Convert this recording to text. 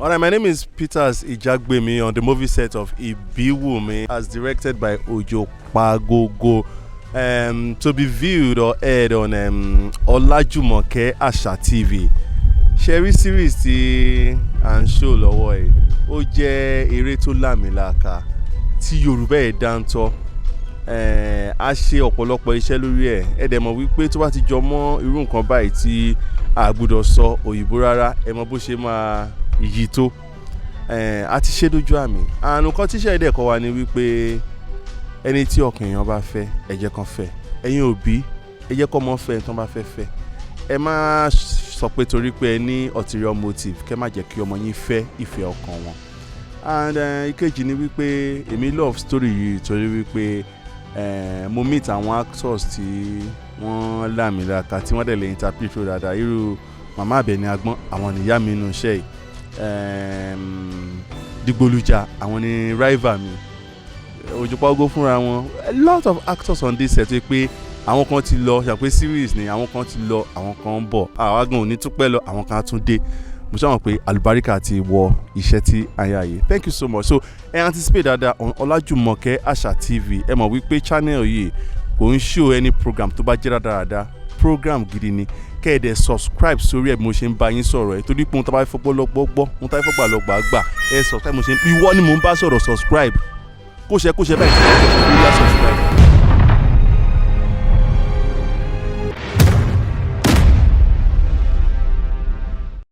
Alright, my name is Peters Ijagbemi on the movie set of Ibiwumi, as directed by Ojo Pagogo. To be viewed or aired on Olajumoke Asha TV. Ṣé series tí à ń show lọ́wọ́ ẹ̀, ó jẹ́ eré tó láàmìlàaka tí Yorùbá ẹ̀ dáńtọ́. A ṣe ọ̀pọ̀lọpọ̀ iṣẹ́ lórí ẹ̀. Ẹ dẹ̀ mọ̀ wípé tó bá ti jọ mọ́ irú nǹkan báyìí tí a gbọ́dọ̀ sọ òyìnbó rárá, ẹ mọ̀ bó ṣe máa yí tó. A ti ṣe dójú àmì àrùn kan tíṣẹ́ ẹ̀dẹ̀ kọ́ wa ni wípé ẹni tí ọkàn èèyàn bá fẹ́, ẹ jẹ́ kán fẹ́. Ẹ̀yin òbí, ẹ jẹ́ kọ́mọ fẹ́ ẹni tán bá fẹ́ fẹ́. Ẹ má sọ pé torí pé ẹ ní ulterior motive, kẹ́ má jẹ́ kí ọmọ yín fẹ́ ìfẹ́ ọkàn wọn. And ìkejì ni wípé èmi love story yìí torí wípé mo meet àwọn actors tí wọ́n láàmìlaka, tí wọ́n dẹ̀ lè interpret role dáadáa. Irú Màmá Àbẹ̀ní Agbọ́n, àwọn nìyá mi nínú iṣẹ́ yìí. Dìgbòlùjà, àwọn ni rival mi. Òjòpá fúnra wọn. A lot of actors on this set pé àwọn kan ti lọ ṣàpé series ni, àwọn kan ti lọ, àwọn kan ń bọ̀. Àwa gan ò ní tún pẹ́ lọ, àwọn kan á tún dé. Mo ṣàwọn pé àlùbáríkà ti wọ iṣẹ́ tí a yà yìí. Thank you so much. So ẹ anticipate dáadáa on Ọlájùmọ̀kẹ́ Àṣà TV. Ẹ mọ̀ wípé channel yìí kò ń show any program tó bá jẹ́ rádaràda, program gidi ni. Kẹ́ ẹ dẹ̀ subscribe sórí ẹ̀ bí mo ṣe ń bá yín sọ̀rọ̀ ẹ̀, torí pé ohun tó bá fọ́pọ́ lọ́gbọ́ gbọ́, ohun tó bá fọ́gbà lọ́gbà gbà. Ẹ subscribe mo ṣe ń, ìwọ ni mò ń bá sọ̀rọ̀. Subscribe, kó ṣe kó ṣe báyìí, kó ṣe kó yá subscribe.